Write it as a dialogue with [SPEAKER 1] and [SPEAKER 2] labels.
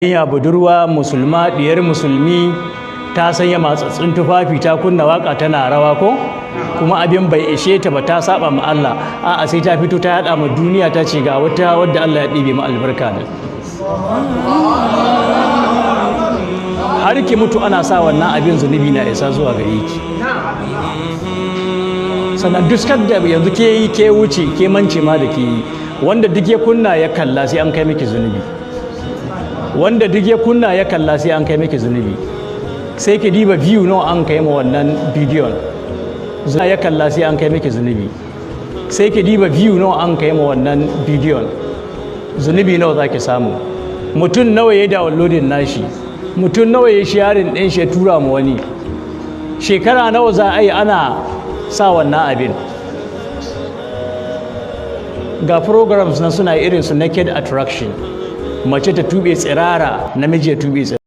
[SPEAKER 1] Ya budurwa musulma, diyar musulmi, ta sanya matsatsun tufafi, ta kunna waka, tana rawa, ko kuma abin bai ishe ta ba, ta saba ma Allah, a'a, sai ta fito ta yada ma duniya, ta ce ga wata wadda Allah ya ɗibe ma albarka da har ki mutu ana sa wannan abin, zunubi na isa zuwa gare ki. Sannan duk da yanzu ke yi, ke wuce, ke mance ma da ke yi, wanda duk ya kunna ya kalla, sai an kai miki zunubi. Wanda duk ya kunna ya kalla, sai an kai miki zunubi. Sai ki diba view nawa an kai ma wannan bidiyon ya kalla, sai an kai miki zunubi. Sai ki diba view nawa an kai ma wannan bidiyon, zunubi nawa za ki samu, mutum nawa ya downloading nashi, mutum nawa ya sharing ɗin shi ya tura ma wani, shekara nawa za a yi ana sa wannan abin. Ga programs na suna irin su Naked Attraction, mace ta tube tsirara, namiji ya tube tsirara.